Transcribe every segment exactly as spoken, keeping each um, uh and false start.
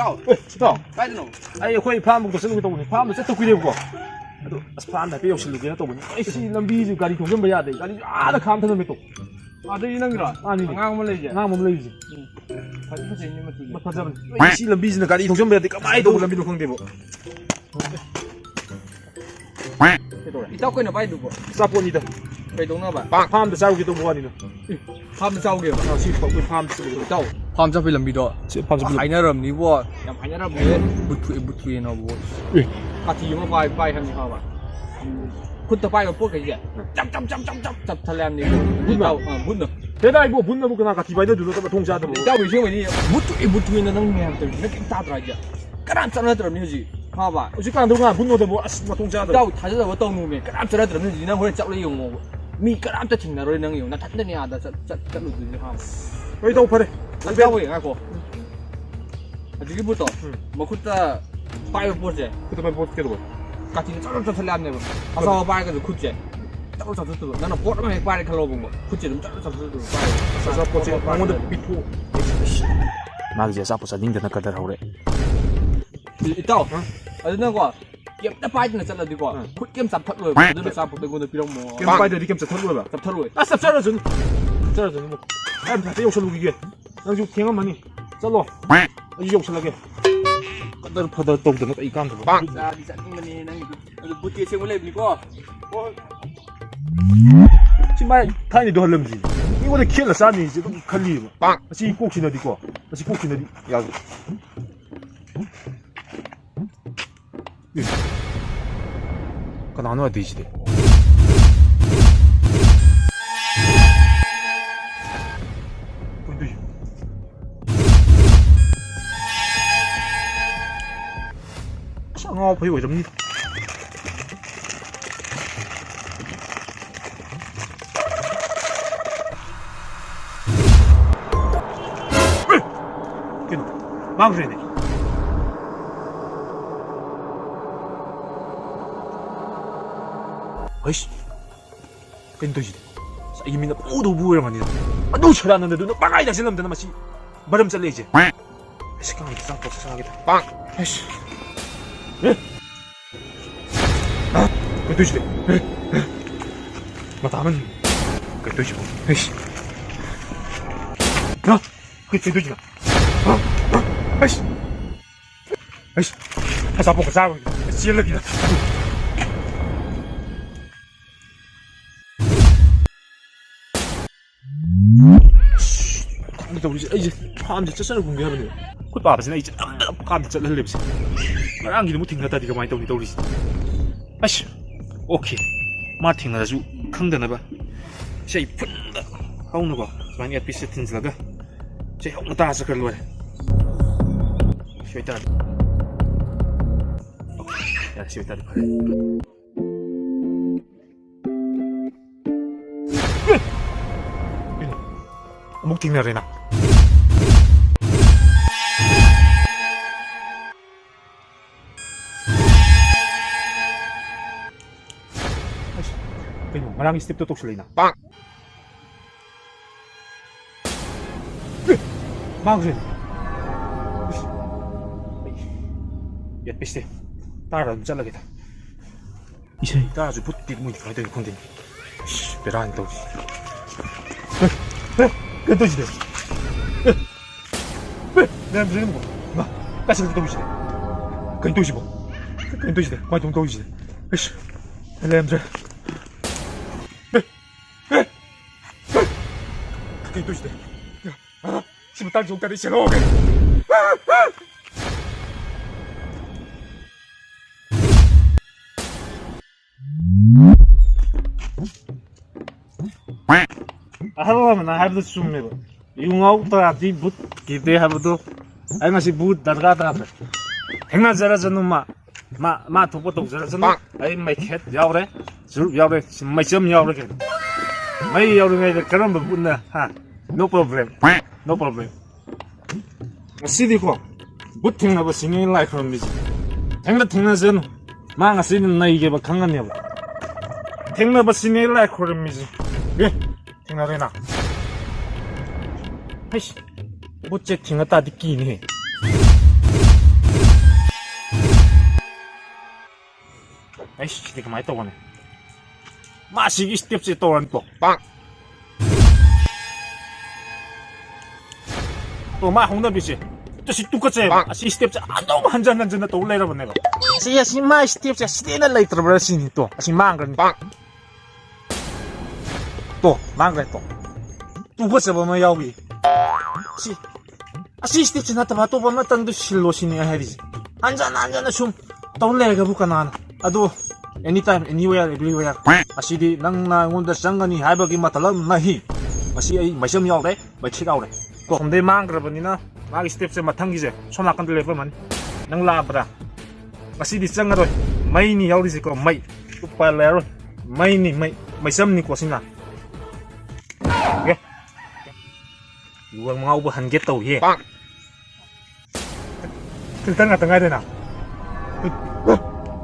ꯏꯇꯥꯎ, ꯑꯦ, ꯏꯇꯥꯎ꯫ ꯀꯥꯏꯗꯅꯣ? ꯑꯩ ꯑꯩꯈꯣꯏ ꯐꯥꯔꯝꯕꯨꯛꯇ ꯆꯠꯂꯨꯒꯦ ꯇꯧꯕꯅꯤ꯫ ꯐꯥꯔꯝꯗ ꯆꯠꯇ ꯀꯨꯏꯔꯦꯕꯀꯣ꯫ ꯑꯗꯣ ꯑꯁ, ꯐꯥꯔꯝꯗ ꯍꯥꯏꯐꯦꯠ ꯌꯧꯁꯤꯜꯂꯨꯒꯦꯅ ꯇꯧꯕꯅꯤ꯫ ꯑꯩ ꯁꯤ ꯂꯝꯕꯤꯁꯤ ꯒꯥꯔꯤ ꯊꯧꯖꯟꯕ ꯌꯥꯗꯦ꯫ ꯒꯥꯔꯤ ꯑꯥꯗ ꯈꯥꯝ ꯊꯝꯃꯝꯃꯦ ꯇꯣ꯫ ꯑꯗꯨꯗꯤ ꯅꯪꯒꯤꯔꯣ? ꯃꯥꯅꯤꯅꯦ꯫ ꯑꯉꯥꯡ ꯑꯃ ꯂꯩꯁꯦ? ꯑꯉꯥꯡ ꯑꯃ ꯂꯩꯁꯦ꯫ ꯎꯝ꯫ ꯐꯗꯤ ꯐꯖꯩꯅꯦ ꯃꯆꯨꯁꯦ꯫ ꯃ-, ꯐꯖꯕꯅꯤ꯫ ꯑꯩ ꯁꯤ ꯂꯝꯕꯤꯁꯤꯅ ꯒꯥꯔꯤ ꯊꯧꯖꯟꯕ ꯌꯥꯗꯦ꯫ ꯀꯃꯥꯏꯅ ꯇꯧꯕ ꯂꯝꯕꯤꯅꯣ ꯈꯪꯗꯦꯕꯣ꯫ ꯀꯩꯗꯧꯔꯦ? ꯏꯇꯥꯎ ꯀꯩꯅꯣ ꯄꯥꯏꯗꯨꯕꯣ? ꯑꯆꯥꯄꯣꯠꯅꯤꯗ꯫ ꯀꯩꯗꯧꯅꯕ? ꯐꯥꯔꯝꯗ ꯆꯥꯔꯨꯒꯦ ꯇꯧꯕ ꯋꯥꯅꯤꯗ꯫ ꯐꯥꯔꯝꯗ ꯆꯥꯎꯒꯦꯕ? ꯑꯥ, ꯁꯤ ꯑꯩꯈꯣꯏ ꯐꯥꯔꯝꯗ ꯆꯠꯂꯨꯒꯦ꯫ ꯏꯇꯥꯎ, ꯐꯥꯔꯝ ꯆꯠꯄꯩ ꯂꯝꯕꯤꯗꯣ ꯁꯤ ꯐꯥꯔꯝ ꯆꯠꯄꯩ ꯂꯝꯕꯤ꯫ ꯍꯥꯏꯅꯔꯝꯅꯤꯕꯣ, ꯌꯥꯝ ꯍꯥꯏꯅꯔꯝꯅꯤ꯫ ꯕꯨꯠ ꯊꯣꯛꯑꯦ, ꯕꯨꯠ ꯊꯣꯛꯑꯦꯅꯕꯣ꯫ ꯑꯦ꯫ ꯀꯥꯇꯤ ꯑꯃ ꯄꯥꯏ, ꯄꯥꯏ ꯍꯥꯏꯕꯅꯤ ꯈꯪꯉꯕ? ꯈꯨꯠꯇ ꯄꯥꯏꯕ ꯄꯣꯠꯈꯩꯁꯦ ꯆꯞ, ꯆꯞ, ꯆꯞ, ꯆꯞ, ꯆꯞ, ꯆꯞ ꯊꯠꯂꯦ ꯍꯥꯏꯕꯅꯤ꯫ ꯕꯨꯠꯅ? ꯏꯇꯥꯎ, ꯑꯥ, ꯕꯨꯠꯅ꯫ ꯍꯦꯔꯥ ꯏꯕꯣ, ꯕꯨꯠꯅꯕꯨ ꯀꯅꯥ ꯀꯥꯇꯤ ꯄꯥꯏꯅꯗꯣꯏꯅꯣ? ꯃꯊꯣꯡ ꯆꯥꯗꯕ꯫ ꯏꯇꯥꯎ, ꯑꯁꯦꯡꯕꯩꯅꯤ ꯕꯨꯠ ꯊꯣꯛꯑꯦ, ꯕꯨꯠ ꯊꯣꯛꯑꯦꯅ ꯅꯪ ꯃꯌꯥꯝ ꯇꯧꯔꯤꯁꯦ ꯅꯪ ꯀꯩꯝ ꯇꯥꯗ꯭ꯔꯣ ꯍꯥꯏꯁꯦ? ꯀꯅꯥꯝ ꯆꯠꯅꯗ꯭ꯔꯕꯅꯤ ꯍꯧꯖꯤꯛ꯫ ꯈꯪꯉꯕ? ꯍꯧꯖꯤꯛꯀꯥꯟꯗꯣ ꯉꯥ ꯕꯨꯠ ꯅꯣꯗꯕꯣ, ꯑꯁ, ꯃꯊꯣꯡ ꯆꯥꯗꯕ꯫ ꯏꯇꯥꯎ, ꯊꯥꯖꯗꯕ ꯇꯧꯅꯨꯃꯦ꯫ ꯀꯅꯥꯝ ꯆꯠꯅꯗ꯭ꯔꯕꯅꯤ ꯍꯧꯖꯤꯛ꯫ ꯅꯪ ꯍꯣꯔꯦꯟ ꯆꯠꯂ ꯌꯦꯡꯉꯣꯕ꯫ ꯃꯤ ꯀꯅꯥꯝꯇ ꯊꯦꯡꯅꯔꯣꯏ ꯅꯪ ꯌꯦꯡꯉꯣ꯫ ꯅꯊꯟꯗꯅꯦ ꯑꯥꯗ ꯆꯠ-, ꯆꯠ-, ꯆꯠꯂꯨꯗꯣꯏꯁꯦ, ꯈꯪꯉꯕ? ꯍꯣꯏ, ꯏꯇꯥꯎ, ꯐꯔꯦ꯫ ꯏꯇꯥꯎ, ꯍꯣꯏ, ꯉꯥꯏꯈꯣ꯫ ꯍꯧꯖꯤꯛꯀꯤ ꯕꯨꯠꯇꯣ, ꯎꯝ꯫ ꯃꯈꯨꯠꯇ ꯄꯥꯏꯕ ꯄꯣꯠꯁꯦ꯫ ꯈꯨꯠꯇ ꯄꯥꯏꯕ ꯄꯣꯠ ꯀꯩꯗꯧꯕ? ꯀꯥꯇꯤꯅ ꯆꯠꯂ ꯆꯠꯊꯠꯂꯦ ꯍꯥꯏꯕꯅꯦꯕ꯫ ꯑꯆꯥꯄꯣꯠ ꯄꯥꯏꯔꯒꯁꯨ ꯈꯨꯠꯁꯦ ꯆꯠꯂ ꯆꯠꯊꯠꯇꯕ꯫ ꯅꯪꯅ ꯄꯣꯠ ꯑꯃ ꯍꯦꯛ ꯄꯥꯏꯔꯦ ꯈꯜꯂꯣꯕ, ꯈꯨꯠꯁꯦ ꯑꯗꯨꯝ ꯆꯠꯂ ꯆꯠꯊꯠꯇꯕ ꯄꯥꯏꯔꯦ꯫ ꯑꯆꯥꯄꯣꯠꯁꯦ ꯄꯣꯠ ꯃꯉꯣꯟꯗ ꯄꯥꯏꯔꯦ꯫ ꯄꯤꯊꯣꯛ꯫ ꯃꯥꯒꯤꯁꯦ ꯑꯆꯥꯄꯣꯠ ꯆꯥꯅꯤꯡꯗꯅ ꯀꯗꯔ ꯍꯧꯔꯦ꯫ ꯏꯇꯥꯎ, ꯍꯥ? ꯑꯗꯨꯅꯀꯣ, ꯀꯩꯝꯇ ꯄꯥꯏꯗꯅ ꯆꯠꯂꯗꯤꯀꯣ, ꯑꯥ꯫ ꯈꯨꯠ ꯀꯩꯝ ꯆꯥꯝꯊꯠꯂꯣꯏꯕ꯫ ꯑꯗꯨꯅ ꯑꯆꯥꯄꯣꯠꯇꯣ ꯑꯩꯉꯣꯟꯗ ꯄꯤꯔꯝꯃꯣ꯫ ꯀꯩꯝ ꯄꯥꯏꯗ꯭ꯔꯗꯤ ꯀꯩꯝ ꯆꯠꯊꯠꯂꯣꯏꯕ? ꯆꯠꯊꯠꯂꯣꯏ꯫ ꯑꯁ, ꯆꯠꯆꯔꯁꯅꯨ꯫ ꯆꯠꯆꯔꯁꯅꯨ꯫ ꯑꯩ ꯑꯝꯇ ꯌꯧꯁꯜꯂꯨꯈꯤꯒꯦ꯫ ꯅꯪꯁꯨ ꯊꯦꯡꯉꯝꯃꯅꯤ꯫ ꯆꯠꯂꯣ꯫ ꯑꯩꯁꯨ ꯌꯧꯁꯜꯂꯒꯦ꯫ ꯀꯗꯔ ꯐꯗꯔ ꯇꯧꯗꯅ ꯑꯩ ꯀꯥꯟꯗꯕ꯫ ꯆꯥꯗꯤ ꯆꯠꯅꯤꯡꯕꯅꯦ ꯅꯪꯒꯤꯗꯨ꯫ ꯑꯗꯨ ꯕꯨꯠꯇꯤ ꯑꯁꯦꯡꯕ ꯂꯩꯕꯅꯤꯀꯣ꯫ ꯁꯤ ꯃꯥꯏ ꯊꯥꯏꯅꯩꯗꯣ ꯍꯜꯂꯝꯁꯤ꯫ ꯃꯤꯉꯣꯟꯗ ꯈꯦꯠꯅ ꯆꯥꯅꯤꯁꯦ ꯑꯗꯨꯝ ꯈꯜꯂꯤꯕ꯫ ꯑꯁꯤ ꯀꯣꯛꯁꯤꯅꯗꯤꯀꯣ꯫ ꯑꯁꯤ ꯀꯣꯛꯁꯤꯅꯗꯤ ꯌꯥꯔꯣꯏ꯫ ꯑꯦ꯫ ꯀꯅꯥꯅꯣ ꯑꯗꯨꯏꯁꯤꯗꯤ? ꯀꯩꯅꯣ ꯇꯧꯏꯁꯤꯕꯣ? ꯑꯁ, ꯑꯉꯥꯎ ꯑꯐꯩ ꯑꯣꯏꯔꯝꯅꯤ꯫ ꯑꯦ! ꯀꯩꯅꯣ? ꯃꯥꯡꯈ꯭ꯔꯦꯅꯦ꯫ ꯍꯩꯁ! ꯀꯩꯅꯣ ꯇꯧꯔꯤꯁꯤꯗꯤ? ꯑꯁ, ꯑꯩꯒꯤ ꯃꯤꯠꯅ ꯄꯨꯗꯧꯕꯨ ꯑꯣꯏꯔꯝꯃꯅꯤꯗ꯫ ꯑꯗꯨ ꯁꯗꯥꯅꯟꯗꯗꯨꯅ ꯄꯪꯍꯥꯏ ꯇꯥꯁꯤꯜꯂꯝꯗꯅ ꯃꯁꯤ ꯃꯔꯝ ꯆꯠꯂꯦ ꯑꯩꯁꯦ꯫ ꯑꯁ, ꯀꯥꯡꯗ ꯆꯥꯛ ꯇꯣꯛ ꯆꯥꯒꯦꯗ꯫ ꯄꯥꯡ! ꯑꯁ꯫ ꯑꯦ? ꯍꯥ? ꯀꯩꯗꯧꯁꯤꯗꯤ? ꯑꯦ? ꯑꯦ? ꯃꯇꯥ ꯑꯃꯅꯤ꯫ ꯀꯩꯗꯧꯁꯤꯕꯣ? ꯑꯩꯁ꯫ ꯍꯥ? ꯀꯩ-, ꯀꯩꯗꯧꯁꯤꯅꯣ? ꯍꯥ? ꯍꯥ? ꯑꯩꯁ꯫ ꯑꯩꯁ꯫ ꯑꯆꯥꯄꯣꯠꯀ ꯆꯥꯔꯣꯏ꯫ ꯆꯦꯜꯂꯒꯦꯗ꯫ ꯈꯪꯗꯦ ꯇꯧꯔꯤꯁꯦ, ꯑꯩꯁꯦ ꯐꯥꯝꯁꯦ ꯆꯠꯆꯔꯒꯨꯝꯒꯦ ꯍꯥꯏꯕꯅꯦꯕ꯫ ꯑꯩꯈꯣꯏ ꯄꯥꯕꯁꯤꯅ ꯑꯩꯁꯦ ꯅꯝꯗꯅ ꯐꯥꯝꯁꯦ ꯆꯠꯍꯜꯂꯦꯕꯁꯦ꯫ ꯉꯔꯥꯡꯒꯤꯗꯨ ꯑꯃꯨꯛ ꯊꯦꯡꯅ ꯇꯥꯔꯗꯤ ꯀꯃꯥꯏꯅ ꯇꯧꯅꯤ ꯇꯧꯔꯤꯁꯦ? ꯑꯁ, ꯑꯣꯀꯦ, ꯃꯥ ꯊꯦꯡꯅꯔꯁꯨ ꯈꯪꯗꯅꯕ ꯏꯁꯩ ꯐꯨꯟꯗ ꯍꯧꯅꯀꯣ, ꯁꯨꯃꯥꯏꯅ ꯏꯌꯥꯔꯄꯤꯁꯁꯦ ꯊꯤꯟꯖꯤꯜꯂꯒ ꯏꯁꯩ ꯍꯧꯅ ꯇꯥꯔ ꯆꯠꯈ꯭ꯔ ꯂꯣꯏꯔꯦ꯫ ꯁꯤ ꯑꯣꯏꯇꯥꯔꯗꯤ, ꯑꯣꯀꯦ, ꯌꯥꯔꯦ, ꯁꯤ ꯑꯣꯏꯇꯥꯔꯗꯤ ꯐꯔꯦ꯫ ꯑꯃꯨꯛ ꯊꯦꯡꯅꯔꯦꯅ꯫ ꯑꯩꯁ, ꯀꯩꯅꯣ, ꯉꯔꯥꯡꯒꯤ ꯁ꯭ꯇꯦꯞꯇꯣ ꯇꯧꯁꯜꯂꯛꯏꯅ꯫ ꯄꯥꯛ! ꯑꯦ! ꯃꯥꯡꯈ꯭ꯔꯦ꯫ ꯑꯩꯁ, ꯑꯩ ꯌꯦꯠꯄꯤꯁꯦ ꯇꯥꯔ ꯑꯗꯨꯝ ꯆꯠꯂꯒꯦꯗ꯫ ꯏꯁꯩ ꯇꯥꯔꯁꯨ ꯚꯨꯠ ꯇꯤꯛ ꯃꯣꯏꯗꯤ ꯀꯃꯥꯏꯅ ꯇꯧꯔꯤꯅꯣ ꯈꯪꯗꯦꯅꯦ꯫ ꯏꯁ, ꯕꯦꯔꯥꯅꯤ ꯇꯧꯔꯤꯁꯦ꯫ ꯑꯦ, ꯑꯦ, ꯀꯩꯅꯣ ꯇꯧꯔꯤꯁꯤꯗꯤ? ꯑꯦ, ꯑꯦ, ꯂꯩꯔꯝꯗ꯭ꯔꯦꯅꯦ ꯑꯃꯨꯛ꯫ ꯏꯃꯥ, ꯀꯥꯏ ꯆꯠꯈ꯭ꯔꯦ ꯇꯧꯔꯤꯁꯤꯗꯤ? ꯀꯩꯅꯣ ꯇꯧꯔꯤꯁꯤꯕꯣ? ꯀꯩꯅꯣ ꯇꯧꯔꯤꯁꯤꯗꯤ? ꯀꯃꯥꯏꯅ ꯇꯧꯅꯣ ꯇꯧꯔꯤꯁꯤꯗꯤ? ꯏꯁ, ꯂꯩꯔꯝꯗ꯭ꯔꯦ꯫ ꯑꯦ, ꯑꯦ, ꯑꯦ, ꯀꯩꯅꯣ ꯇꯧꯔꯤꯁꯤꯗꯤ? ꯑ, ꯁꯤ ꯃꯇꯥꯡ ꯆꯣꯡ ꯇꯥꯔꯗꯤ ꯆꯦꯜꯍꯧꯔꯒꯦ꯫ ꯑꯍꯜ ꯂꯃꯟꯅ ꯍꯥꯏꯕꯗꯨ ꯆꯨꯝꯃꯦꯕ꯫ ꯌꯨ ꯉꯥꯎ ꯇꯥꯔꯗꯤ ꯚꯨꯠ ꯀꯤꯗꯦ ꯍꯥꯏꯕꯗꯣ ꯑꯩ ꯉꯁꯤ ꯚꯨꯠ ꯗꯔꯀꯥꯔ ꯇꯥꯗ꯭ꯔꯦ꯫ ꯊꯦꯡꯅꯖꯔꯁꯅꯨ ꯃꯥ꯫ ꯃꯥ, ꯃꯥ ꯊꯣꯛꯄ ꯇꯧꯖꯔꯁꯅꯨ꯫ ꯑꯩ ꯃꯩꯈꯦꯠ ꯌꯥꯎꯔꯦ, ꯆꯨꯔꯨꯞ ꯌꯥꯎꯔꯦ, ꯃꯩꯆꯝ ꯌꯥꯎꯔꯦ ꯀꯩꯅꯣ꯫ ꯃꯩ ꯌꯥꯎꯔꯤꯉꯩꯗ ꯀꯔꯝꯕ ꯚꯨꯠꯅ, ꯍꯥ? No problem. No problem. ꯉꯁꯤꯗꯤꯀꯣ, ꯚꯨꯠ ꯊꯦꯡꯅꯕꯁꯤꯅꯦ ꯂꯥꯏ ꯈꯨꯔꯨꯝꯃꯤꯁꯦ꯫ ꯊꯦꯡꯅ ꯊꯦꯡꯅꯖꯅꯨ꯫ ꯃꯥ ꯉꯁꯤꯗꯤ ꯅꯩꯒꯦꯕ ꯈꯪꯉꯅꯦꯕ꯫ ꯊꯦꯡꯅꯕꯁꯤꯅꯦ ꯂꯥꯏ ꯈꯨꯔꯨꯝꯃꯤꯁꯦ꯫ ꯑꯦ, ꯊꯦꯡꯅꯔꯦꯅ꯫ ꯍꯩꯁ, ꯚꯨꯠꯁꯦ ꯊꯦꯡꯅ ꯇꯥꯔꯗꯤ ꯀꯤꯅꯦꯍꯦ꯫ ꯑꯩꯁ, ꯁꯤꯗꯤ ꯀꯃꯥꯏꯅ ꯇꯧꯕꯅꯤ? ꯃꯥ ꯁꯤꯒꯤ stepꯁꯦ ꯇꯧꯔꯅꯤꯀꯣ꯫ ꯄꯥꯛ! ꯇꯣ, ꯃꯥ ꯍꯧꯅꯕꯤꯁꯦ꯫ ꯇꯣ, ꯁꯤ ꯇꯨꯀꯠꯆꯩꯕ꯫ ꯄꯥꯛ! ꯑꯁꯤ stepꯁꯦ ꯑꯗꯨꯝ ꯍꯟꯖꯟ ꯍꯟꯖꯟꯅ ꯇꯧ ꯂꯩꯔꯕꯅꯦꯕ꯫ ꯑꯁꯤ, ꯑꯁꯤ ꯃꯥ stepꯁꯦ ꯁꯤꯗꯩꯅ ꯂꯩꯇ꯭ꯔꯕ꯭ꯔꯥ ꯁꯤꯅꯤ꯫ ꯇꯣ, ꯑꯁꯤ ꯃꯥꯡꯈ꯭ꯔꯅꯤ꯫ ꯄꯥꯛ! ꯇꯣ, ꯃꯥꯡꯈ꯭ꯔꯦ ꯇꯣ꯫ ꯇꯨꯀꯠꯆꯕ ꯑꯃ ꯌꯥꯎꯔꯤ꯫ ꯁꯤ, ꯑꯁꯤ stepꯁꯤ ꯅꯠꯇꯕ ꯑꯇꯣꯞꯄ ꯑꯃꯇꯪꯗ ꯁꯤꯜꯂꯣ ꯁꯤꯅꯤ ꯑꯩ ꯍꯥꯏꯔꯤꯁꯦ꯫ ꯍꯟꯖꯟ ꯍꯟꯖꯟꯅ ꯁꯨꯝ ꯇꯧ ꯂꯩꯔꯒꯕꯨ ꯀꯅꯥꯅ? ꯑꯗꯣ, anytime, anywhere, everywhere꯫ ꯑꯁꯤꯗꯤ ꯅꯪꯅ ꯑꯩꯉꯣꯟꯗ ꯆꯪꯒꯅꯤ ꯍꯥꯏꯕꯒꯤ ꯃꯇꯂꯕ ꯅꯍꯤ꯫ ꯃꯁꯤ ꯑꯩ ꯃꯩꯆꯝ ꯌꯥꯎꯔꯦ, ꯃꯩꯈꯦꯠ ꯌꯥꯎꯔꯦ꯫ ꯀꯣ, ꯁꯣꯝꯗꯩ ꯃꯥꯡꯈ꯭ꯔꯕꯅꯤꯅ ꯃꯥꯒꯤ stepꯁꯦ ꯃꯊꯪꯒꯤꯁꯦ ꯁꯣꯝ ꯅꯥꯀꯟꯗ ꯂꯦꯞꯄꯝꯃꯅꯤ꯫ ꯅꯪ ꯂꯥꯛꯑꯕ꯭ꯔꯥ? ꯉꯁꯤꯗꯤ ꯆꯪꯉꯔꯣꯏ꯫ ꯃꯩꯅꯤ ꯌꯥꯎꯔꯤꯁꯤꯀꯣ, ꯃꯩ꯫ ꯎꯄꯥꯏ ꯂꯩꯔꯔꯣꯏ꯫ ꯃꯩꯅꯤ, ꯃꯩ꯫ ꯃꯩꯆꯝꯅꯤꯀꯣ ꯁꯤꯅ꯫ ꯑꯦ꯫ ꯌꯨ ꯉꯥꯎꯕ ꯍꯟꯒꯦ ꯇꯧꯏꯍꯦ꯫ ꯄꯥꯛ! Filter ꯉꯥꯛꯇ ꯉꯥꯏꯔꯦꯅ꯫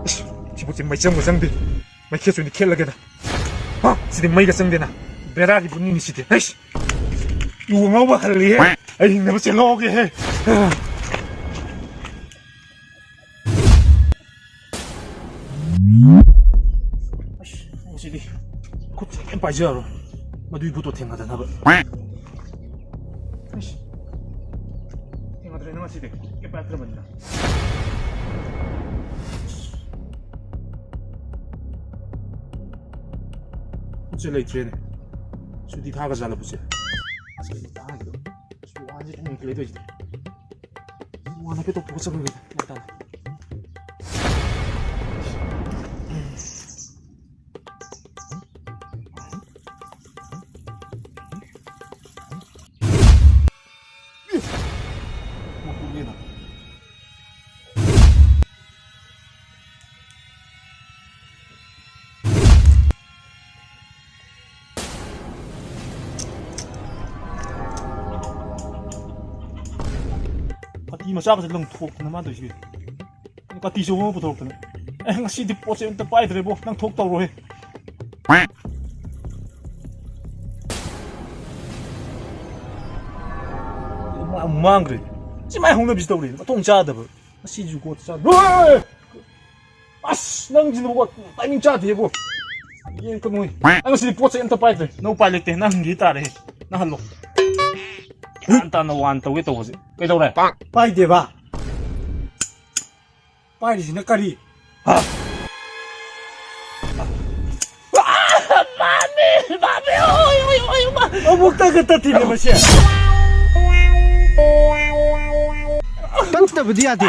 ꯏꯁ, ꯁꯤꯕꯨ ꯆꯤꯟ ꯃꯩꯆꯪꯕ ꯆꯪꯗꯦ꯫ ꯃꯩꯈꯦꯠꯁꯨꯅꯤ ꯈꯦꯠꯂꯒꯦꯗ꯫ ꯍꯥ? ꯁꯤꯗꯤ ꯃꯩꯒ ꯆꯪꯗꯦꯅ꯫ ꯕꯦꯔꯥꯒꯤ ꯄꯨꯟꯅꯤꯅꯤ ꯁꯤꯗꯤ꯫ ꯍꯩꯁ! ꯌꯨ ꯉꯥꯎꯕ ꯍꯜꯂꯤꯍꯦ꯫ ꯑꯩ ꯍꯤꯡꯅꯕ ꯆꯦꯜꯍꯧꯒꯦꯍꯦ꯫ ꯑꯁ, ꯁꯤꯗꯤ ꯈꯨꯠꯁꯦ ꯀꯩꯝ ꯄꯥꯏꯖꯔꯔꯣꯏ꯫ ꯃꯗꯨꯒꯤ ꯄꯣꯠꯇꯣ ꯊꯦꯡꯅꯗꯅꯕ꯫ ꯑꯁ, ꯊꯦꯡꯅꯗ꯭ꯔꯦꯅ ꯉꯁꯤꯗꯤ꯫ ꯀꯩꯝ ꯄꯥꯏꯔꯛꯇ꯭ꯔꯕꯅꯤꯅ꯫ ꯈꯨꯠꯁꯦ ꯂꯩꯇ꯭ꯔꯦꯅꯦ꯫ ꯁꯨꯇꯤ ꯊꯥꯒ꯭ꯔꯖꯥꯠꯂ ꯈꯨꯠꯁꯦ? ꯑꯁ, ꯀꯩꯅꯣ ꯇꯥꯈꯤꯗꯣ? ꯑꯁ, ꯋꯥꯟꯁꯦ ꯊꯦꯡꯅ ꯂꯩꯗꯣꯏꯁꯤꯗꯤ꯫ ꯋꯥꯟ ꯍꯥꯏꯐꯦꯠ ꯇꯧꯊꯣꯛꯑ ꯆꯠꯂꯨꯒꯦ꯫ ꯒ꯭ꯌꯥꯟ ꯇꯥꯅ꯫ ꯀꯥꯇꯤ ꯃꯆꯥꯒꯁꯦ ꯂꯪꯊꯣꯛꯇꯅ ꯃꯥ ꯇꯧꯏꯁꯤꯕꯤ꯫ ꯀꯥꯇꯤ ꯑꯆꯧꯕ ꯑꯃ ꯄꯨꯊꯣꯔꯛꯇꯅ꯫ ꯑꯦ, ꯉꯁꯤꯗꯤ ꯄꯣꯠꯁꯦ ꯑꯝꯇ ꯄꯥꯏꯗ꯭ꯔꯦꯕꯣ, ꯅꯪ ꯊꯣꯛ ꯇꯧꯔꯣꯍꯦ꯫ ꯃꯥ ꯑꯃꯨꯛ ꯃꯥꯡꯈ꯭ꯔꯦ꯫ ꯁꯤ ꯃꯥꯏ ꯍꯧꯅꯕꯤꯁꯤ ꯇꯧꯔꯦ, ꯃꯊꯣꯡ ꯆꯥꯗꯕ꯫ ꯉꯁꯤ ꯖꯨꯒꯣꯠ ꯆꯥ-, ꯍꯣꯏ! ꯑꯁ, ꯅꯪꯁꯤꯅꯕꯨ ꯇꯥꯏꯃꯤꯡ ꯆꯥꯗꯦꯕꯨ꯫ ꯌꯦꯡ ꯀꯩꯅꯣ꯫ ꯅꯪ ꯉꯁꯤꯗꯤ ꯄꯣꯠ ꯆꯩ ꯑꯝꯇ ꯄꯥꯏꯗ꯭ꯔꯦ꯫ ꯅꯪ ꯎꯄꯥꯏ ꯂꯩꯇꯦ꯫ ꯅꯪ ꯍꯪꯈꯤ ꯇꯥꯔꯦ꯫ ꯅꯪ ꯍꯜꯂꯣ꯫ ꯒ꯭ꯌꯥꯟ ꯇꯥꯅ ꯋꯥꯟ ꯇꯧꯒꯦ ꯇꯧꯕꯁꯦ꯫ ꯀꯩꯗꯧꯔꯦ? ꯄꯥꯏꯗꯦꯕ꯫ ꯄꯥꯏꯔꯤꯁꯤꯅ ꯀꯔꯤ? ꯍꯥ? ꯃꯥꯅꯦ, ꯃꯥꯅꯦ, ꯑꯣꯏ, ꯑꯣꯏ, ꯑꯣꯏ, ꯃꯥ-, ꯑꯃꯨꯛꯇꯒ ꯇꯠꯇꯤꯅꯦ ꯃꯁꯦ꯫ ꯇꯠꯇꯕꯗꯤ ꯌꯥꯗꯦ꯫